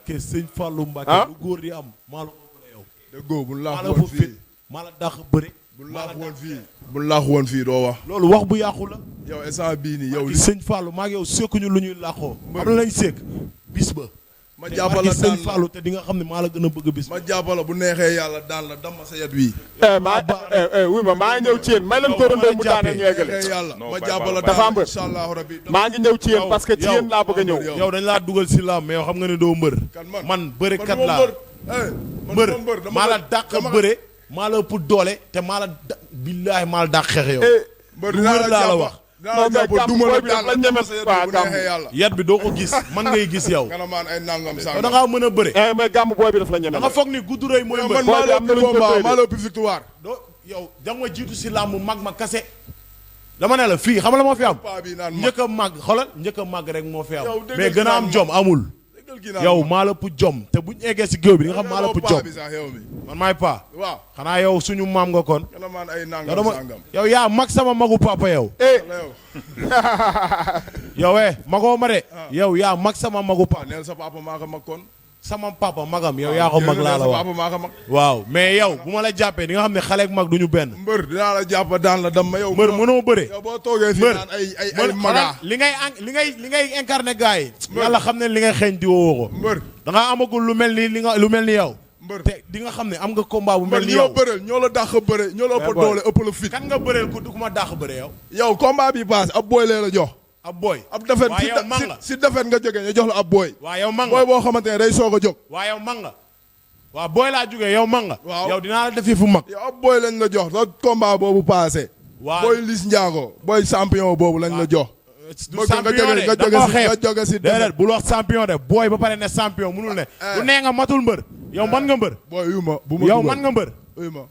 barke sëñ Fallou Mbacke lu góor di am maa la ko yow. déggoo bu laax woon fii maa la dàq bëre. bu laax woon fii doo wax. loolu wax bu yàqu la. yow instant bii nii yow. sëñ Fallou maa ngi yow sekkuñu lu ñuy làqoo. am na lañ sekk bis ba. ma jàppala daan sëñ Fallou te di nga xam ne maa la gën a bëgg bis. ma jàppala bu neexee yàlla daan la dama sa yat wi. maa ngi ñëw ci yéen may leen tóorandoo mu daane ñu yeggale. yàlla ma jàppala Tapha daan Mbeur incha allahu rabbi. maa ngi ñëw ci yéen parce que ci yéen laa bëgg a ñëw. yow dañ laa dugal si làmb mais yow xam nga ne doo mbër. man bëre kat laa mbër maa la dàq bëre maa la ëpp doole te maa la billaahi maa la dàq xeex yow. mbër laa la wax. non mais gàmm booy bi daf la ñeme waaw gàmm yat bi doo ko gis man ngay gis yow. nga maan ay nangam sangam. da ngaa mën a bëre. mais gàmm booy bi daf la ñeme. da nga foog ni gudd rëy mooy mbër. maa la ëpp combat maa la ëpp victoire. doo yow da nga ma jiitu si làmb mag ma kase. dama ne la fii xam la moo fi am. njëkk a màgg xoolal njëkk a màgg rek moo fi am. mais gën a am jom amul. yow maa la ëpp jom te buñ eggee si géew bi di nga xam maa la ëpp jom. man maay paa. waaw xanaa yow suñu maam nga kon. nga maan ay nangam sangam. yow yaa mag sama magu papa yow. yow magoo ma de. yow yaa mag sama magu papa. neel sa papa maa ko mag kon. sama papa magam yow yaa ko mag laa la wax. papa maa ko mag. waaw mais yow bu ma la jàppee di nga xam ne xale ak mag duñu benn. mbër dinaa la jàpp daan la dama yow. mbër mënoo bëre. yow boo toogee fii naan ay maga. li ngay incarné gars yi. yàlla xam ne li ngay xeeñ di woo ko. mbër da ngaa amagul lu mel ni yow. mbër te di nga xam ne am nga combat bu mel ni yow. ñoo bëreel ñoo la dàq bëre ñoo la ëpp doole ëpp la fit. kan nga bëreel ku ma dàq bëre yow. yow combat bi paase ab booy lee la jox. ab booy ab defet si defet nga jógee ñu jox la ab booy. waa yow mang booy boo xamante ne day soog a jóg. waa yow mang nga. waa booy laa jógee yow mang nga. waaw yow dinaa la defi fu mag. yow ab booy lañ la jox sa combat boobu paase. waaw booy Liss Ndiago booy champion boobu lañ la jox. du champion de da nga jóge si déedéet bul wax champion de booy ba pare ne champion munul ne. du nee nga matul mbër. yow man nga mbër. booy yu ma bu ma yow man nga mbër.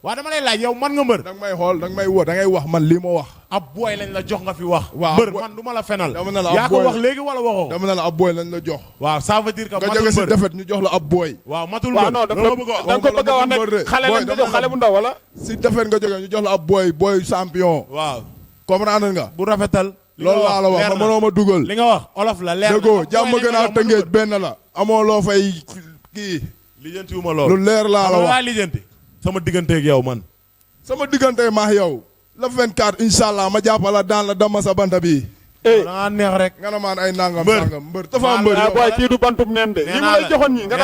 waa dama lay laaj yow man nga mbër. da nga may xool da nga may woo da ngay wax man lii ma wax. ab booy lañ la jox nga fi wax. waaw mbër man du ma la fenal. dama ne la yaa ko wax léegi wala waxoo. dama ne la ab booy lañ la jox. waaw ça veut dire que matul mbër nga jóge si defet ñu jox la ab booy. waaw matul mbër. waaw non da nga ko bëgg a wax nag xale lañ ko jox xale bu ndaw wala. si defet nga jóge ñu jox la ab booy champion. waaw comprendre nga. bu rafetal. loolu laa la wax xam mënoo ma dugal. li nga wax olof la leer na déggoo jàmm gën a tëngeej benn la. amoo loo fay kii. lijjanti wu ma loolu. lu leer laa la wax lijjanti. sama digganteeg yow man. sama diggante maax yow. le 24 incha allah ma jàppala daan la dama sa banta bi. da neex rek. nga na maan ay nangam sangam mbër Tapha Mbeur yow booy kii du bantum neen de. yi ma lay joxoon ñi nga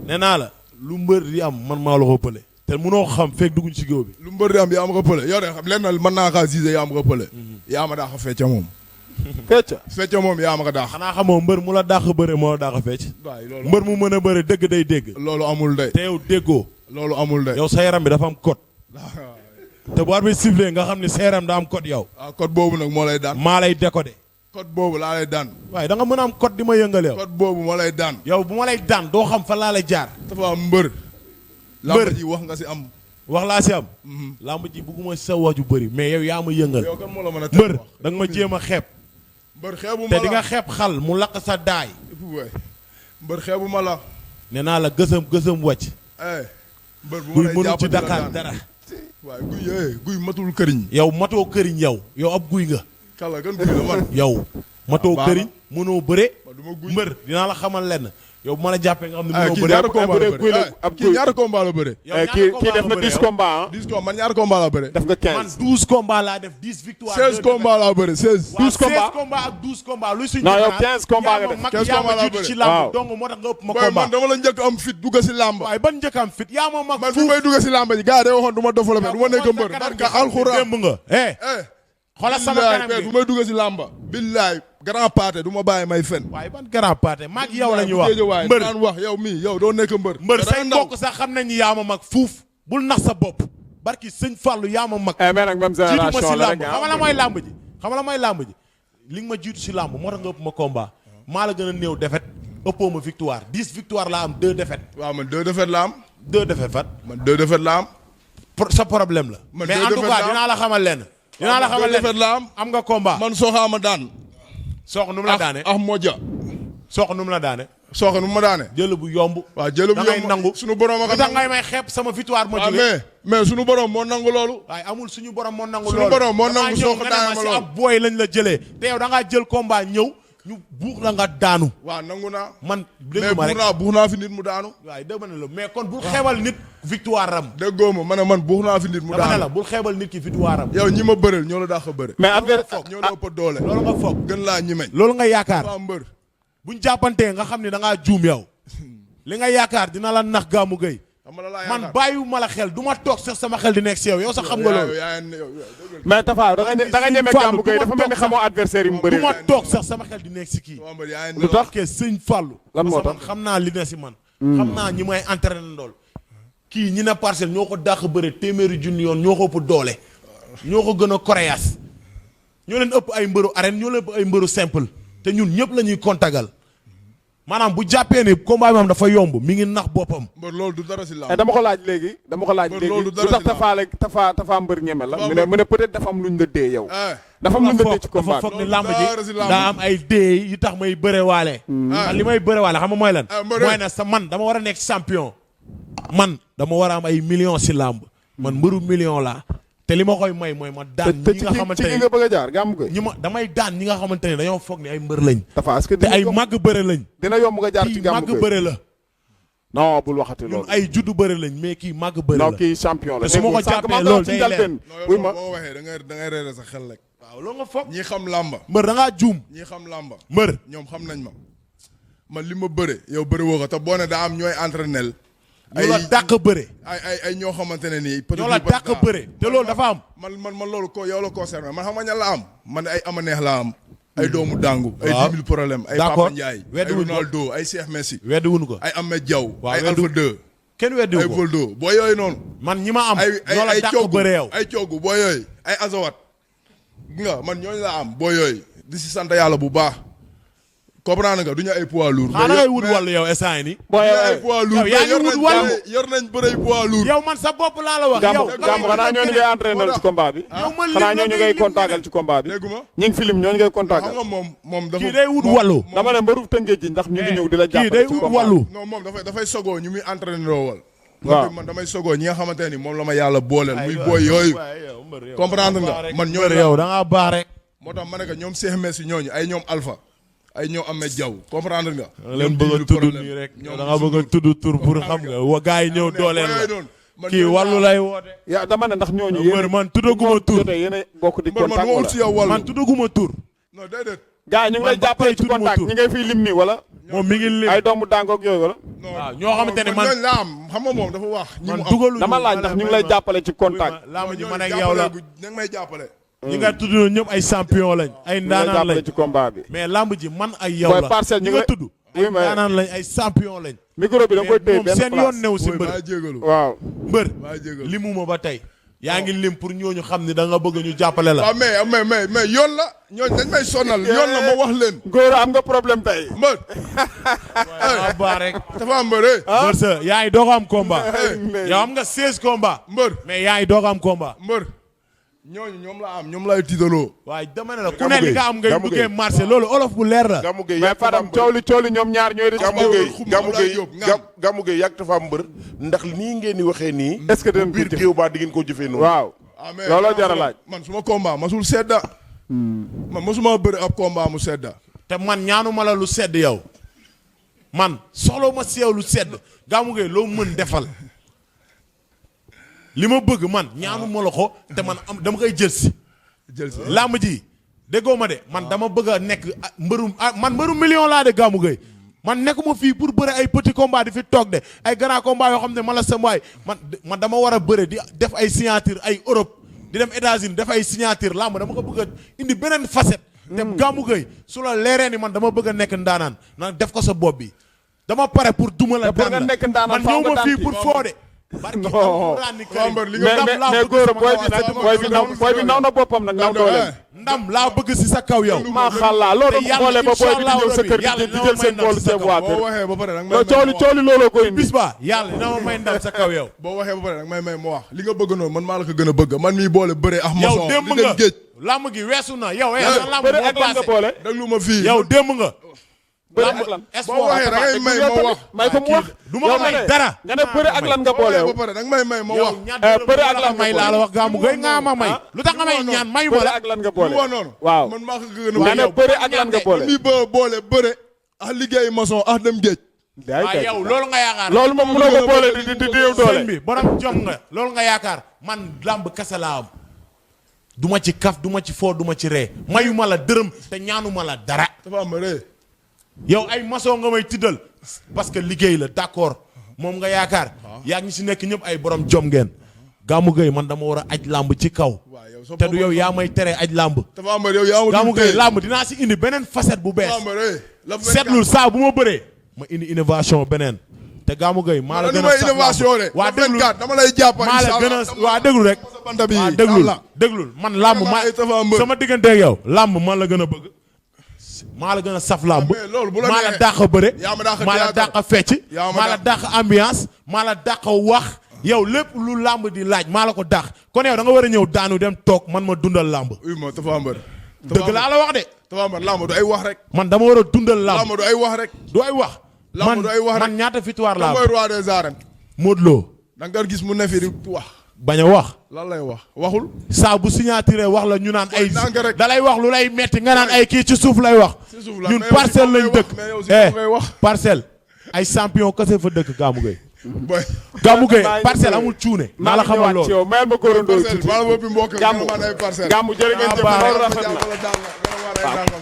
nee naa la lu mbër di am man maa la ko pële. te mënoo xam fekk dugguñ ci géew bi. lu mbër di am yaa ma ko pële yow de xam lenn mën naa kaa gisee yaa ma ko pële. yaa ma daax a fecca moom. fecca moom yaa ma ko daax. xanaa xamoo mbër mu la daax a bëre moo la daax a fecc. mbër mu mën a bëre dëgg day dégg. loolu amul de. te yow déggoo. loolu amul de. yow sa yaram bi dafa am code. te bu arbitre sifflé nga xam ne sa yaram daa am code yow. waaw code boobu nag moo lay daan. maa lay décoder. code boobu laa lay daan. waaye da nga mën a am code di ma yëngal yow. code boobu moo lay daan. yow bu ma lay daan doo xam fan laa lay jaar. Tapha Mbeur. lamb ji wax nga si am. wax laa si am. lamb ji bugguma sa wax ju bëri mais yow yaa ma yëngal. yow kan moo la mën a teg mbër da nga ma jéem a xeeb. mbër xeebu ma te la di nga xeeb xal mu lakk sa daay. mbër xeebu ma la. nee naa la gësëm wàcc. mbër bu ma lay guy mënu jàpp ci Dakar dara. waaye guy matul këriñ. yow matoo këriñ yow ab guy nga. kala gan guy la man. yow matoo këriñ mënoo bëre. duma guy mbër dinaa la xamal lenn. yow bu ma la jàppee nga xam ne mënoo kii bëre. ñaata combat la bëre. kii def na 10 combats 10 combats man ñaata combat la bëre. def nga 15 man 12 combats laa def 10 victoires. 16 combats la bëre 16. 12 combats 16 combats ak 12 combats luy suñu. non yow 15 combats nga def 15 combats la bëre ci làmb donc moo tax nga ëpp ma combat. man dama la njëkk am fit dugg si làmb. waaye ban njëkk am fit yaa ma mag. man bu may dugg si làmb ji gars yi day waxoon du ma développé du ma nekk mbër. barka alxuraan démb nga. xoolal sama kanam gi bu may dugg si làmb. billaay grand pâté du ma bàyyi may fen. waaye ban grand pâté maag yow la ñuy wax mbër daan wax yow mii yow doo nekk mbër. mbër say mbokk sax xam nañu yaa ma mag fuuf bul nax sa bopp barki sëñ Fallou yaa ma mag. mais nag même génération la rek xam la mooy làmb ji xam la mooy làmb ji li nga ma jiitu si làmb moo tax nga ëpp ma combat maa la gën a néew défaite ëppoo ma victoire 10 victoire la am 2 défaites. waaw man 2 défaites la am. 2 défaites fan. man 2 défaites la am. sa problème la. mais en tout cas dinaa la xamal lenn. dinaa la xamal lenn la am nga combat. man soxaama daan. sox nu mu la daane. moja. sox nu mu la daane. sox nu mu ma daane. jël bu yomb. waaw jël bu yomb da ngay nangu suñu borom ak ngay may xeeb sama victoire ma jógee. mais suñu borom moo nangu loolu. waaye amul suñu borom moo nangu suñu loolu. borom moo nangu sox daane ma loolu ab booy lañ la jëlee. te yow da ngaa jël combat ñëw ñu buux la nga daanu. waaw nangu naa. man déglu ma rek mais buux naa fi nit mu daanu. waaw dégg ne la mais kon bul xeebal nit victoire am. déggoo ma ne man buux naa fi nit mu daanu. dama ne la bul xeebal nit ki victoire am. yow ñi ma bëreel ñoo la dàq a bëre. mais affaire ñoo la ëpp doole. loolu nga foog gën laa ñimeñ. loolu nga yaakaar Tapha Mbeur. buñ jàppantee nga xam ne da ngaa juum yow. li nga yaakaar dina la nax Gamou Gueye. man bàyyiwuma la xel du ma toog sax sama xel di nekk si yow sax xam nga loolu. mais Tapha da nga ñeme Gamou Gueye dafa mel ni xamoo adversaire yi mu bëri. du ma toog sax sama xel di nekk si kii. lu tax ke sëñ Fallou. lan moo tax xam naa li ne si man. xam naa ñi may entraîné ndool kii ñi ne parcelle ñoo ko dàq bëre téeméeri junni yoon ñoo ko ëpp doole. ñoo ko gën a koréas ñoo leen ëpp ay mbëru arène ñoo leen ëpp ay mbëru simple. te ñun ñëpp la ñuy kontagal. maanaam bu jàppee ni combat bi am dafa yomb mi ngi nax boppam. mbër loolu du dara si làmb. dama ko laaj léegi lu tax Tapha Mbeur ñeme la. mu ne peut-être dafa am luñ la dee yow. dafa am luñ la dee ci combat dafa foog ni làmb ji daa am ay dee yi tax may bëre waale. li may bëre waale xam nga mooy lan. mooy na sa man dama war a nekk champion. man dama war a am ay millions si làmb. man mbëru million la te li ma koy may mooy ma daan ñi nga xamante ne nga bëgg a jaar Gamou Gueye. damay daan ñi nga xamante ne dañoo foog ni ay mbër lañ. te ay màgg bëre lañ. dina yomb nga jaar ci Gamou Gueye kii màgg bëre la. non bul waxati loolu. ñun ay juddu bëre lañ mais kii màgg bëre la. non kii champion la. te su ma ko jàppee loolu day leer. oui ma boo waxee da ngay reere sa xel rek. waaw loolu nga foog. ñi xam làmba. mbër da ngaa juum. ñi xam làmba. mbër ñoom xam nañ ma. man li ma bëre yow bëre woo ko te boo ne daa am ñooy entraînel. ñoo la dàq bëre. ay ñoo xamante ne nii. ñoo la dàq bëre te loolu dafa am. man loolu ko yow la concerné man xam nga ñan la am. man ay ama neex la am. ay doomu dàngu. ay waaw 10 000 problème ay Papa Ndiaye. ay Ronaldo ay Cheikh Messi. weddi wuñu ko. ay Ahmed Diaw. waaw ay Alpha 2. kenn weddi wu ko ay Voldo boo yooyu noonu. man ñi ma am. ñoo la dàq bëre yow ay coogu boo yooyu. ay azawat. nga man ñooñu la am boo yooyu. di si sant yàlla bu baax. comprendre nga du ñu ay poids lourd. xanaa ngay wut wàllu yow instant yii nii. booy ay poids lourd yaa ngi wut wàllu yor nañ bëre poids lourd. yow man sa bopp laa la wax. yow Gamou xanaa ñooñu ngay entraîner ci combat bi. xanaa ñooñu ngay contactal ci combat bi. dégguma ñi ngi film ñooñu ngay contactal. xam nga moom dafa kii day wut wàllu. dama ne mbëru tëngee ji ndax ñu ngi ñëw di la jàppale. kii day wut wàllu. non moom dafay sogoo ñu muy entraîner wal. waaw man damay sogoo ñi nga xamante ni moom la ma yàlla booleel. muy booy yooyu. comprendre nga man ñooñu yow da ngaa baax rek. moo tax ma ne que ñoom Cheikh Messi ñooñu ay ñoom Alpha ay ñoom Ahmed Diaw comprendre nga. leen bëgg a tudd nii rek da nga bëgg a tudd tur pour xam nga wa gars yi ñëw dooleel la kii wàllu lay woote. yaa dama ne ndax ñooñu mbër man tuddaguma tur yéen a bokk di contact man si yow wàllu man tuddaguma tur. non déedéet. gars yi ñu ngi lay jàppale ci contact ñi ngay fiy lim nii wala. moom mi ngi lim ay doomu dàngoog yooyu wala. waaw ñoo xamante ne man ñooñu la am xam nga moom dafa wax. man dugalu dama laaj ndax ñu ngi lay jàppale ci contact. laa ji man ak yow la ñu ngi may jàppale. ñi nga tudd ñëpp ay champion lañ. ay ndaanaan lañ ci combat bi. mais lamb ji man ay yow la parcelle ñi nga tudd. ay ndaanaan lañ ay champion lañ. micro bi da nga koy téye benn place seen yoon new si mbër. waaw mbër limuma ba tey. yaa ngi lim pour ñooñu xam ni da nga bëgg ñu jàppale la. waaw mais yoon la ñooñu dañ may sonal yoon la ma wax leen. góor am nga problème tey. mbër. waaw baax rek. dafa mbër mbër sa yaa ngi doog a am combat. yow am nga 16 combat. mbër mais yaa ngi doog a am combat. mbër. ñooñu ñoom la am ñoom lay tiitaloo. waaye dama ne la ku ne li nga am ngay duggee marché loolu olof bu leer la. Gamou Gueye mais Fadam coow li ñoom ñaar ñooy. Gamou Gueye yàgg Tapha Mbeur ndax nii ngeen di waxee nii. est-ce que dinañ biir géew baa di ngeen ko jëfee noonu. waaw looloo jar a laaj. man suma combat masul sedda. man mosuma bëri ab combat mu sedda. te man ñaanuma la lu sedd yow. man soxla ma si yow lu sedd Gamou Gueye loo mën defal. li ma bëgg man ñaanu ma la ko te man am dama koy jël si. làmb ji déggoo ma de man dama bëgg a nekk mbërum million laa de Gamou Gueye man nekkuma fii pour bëre ay petit combat di fi toog de ay grand combat yoo xam ne man la sam waay man dama war a bëre di def ay signature ay Europe di dem États-Unis def ay signature làmb dama ko bëgg a indi beneen facette. te Gamou Gueye su la leeree ni man dama bëgg a nekk ndaanaan na def ko sa bopp bi dama pare pour duma la. daan la man ñëw ma fii pour foo de. mais góor booy bi naw na boppam nag naw doole. ndam laa bëgg si sa kaw yow. maa xalla loolu boole ba booy bi di ñëw sa kër di jël seen boolu ceeb waa kër. boo waxee ba pare nag may cooli looloo koy indi. bis ba yàlla dina ma may ndam sa kaw yow. boo waxee ba pare nag may ma wax li nga bëgg noonu man maa la ko gën a bëgg man mii boole bëree ak yow maçon démb di dem nga géej. lamb gi weesu na yow. lamb bëre moo ak lan nga passé boole. déglu ma fii yow démb nga. bëre ak lan boo waxee da ngay may ma wax. may ko mu wax. du ma ko may dara. nga ne bëre ak lan nga boole ba pare da nga may ma wax. bëre ak lan may laa la wax Gamou Gueye nga ma may. lu tax nga may ñaan mayu ma bëre la. ak lan nga boole. lu wax noonu. waaw man maa ko gën a. nga ne bëre ak lan nga boole. li ba boole bëre. ah liggéey maçon ah dem géej. waaw yow loolu nga yaakaar. loolu moom mënoo ko boole di déew doole. sëñ bi borom jom nga loolu nga yaakaar man lamb kese laa am. du ma ci kaf du ma ci foo du ma ci ree mayu ma la dërëm te ñaanuma la dara. dafa am ree. yow ay maçon nga may tiddal parce que liggéey la d'accord moom nga yaakaar. yaa ngi si nekk ñëpp ay borom jom ngeen. Gamou Gueye man dama war a aj lamb ci kaw. te du yow yaa may tere aj lamb. dafa am yow yaa ma Gamou Gueye lamb dinaa si indi beneen facette bu bees. seetlul saa bu ma bëree. ma indi innovation beneen. te Gamou Gueye maa la gën a innovation de. waa déglu dama lay jàpp maa la gën a waa déglu rek. waa déglul man lamb ma sama digganteeg yow. lamb man la gën a bëgg. maa la gën a saf lamb. maa la dàq bëre. maa la dàq fecc. maa la dàq ambiance. maa la dàq wax. yow lépp lu lamb di laaj maa la ko dàq. kon yow da nga war a ñëw daanu dem toog man ma dundal lamb. oui ma Tapha Mbeur. dëgg laa la wax de. Tapha Mbeur lamb du ay wax rek. man dama war a dundal lamb. lamb du ay wax rek. du ay wax. lamb du ay wax rek man ñaata victoire laa am. mooy roi des arènes. Modou Lo. da nga gis mu ne fi di wax. bañ a wax. lan lay wax waxul. saa bu signature wax la ñu naan ay. rek da lay wax lu lay metti nga naan ay kii ci suuf lay wax. ñun parcelle lañ dëkk. parcelle. ay champion kese fa dëkk Gamou Gueye. Gamou Gueye parcelle amul cuune. naa la xamal loolu mayal ma góorandoo tuuti. Gamou jërë ngeen jëf loolu rafet na.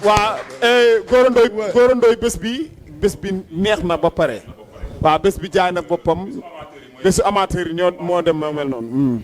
waa góorandooy bés bi neex na ba pare. waaw bés bi jaay na boppam bésu amateur yi moo dem mel noonu.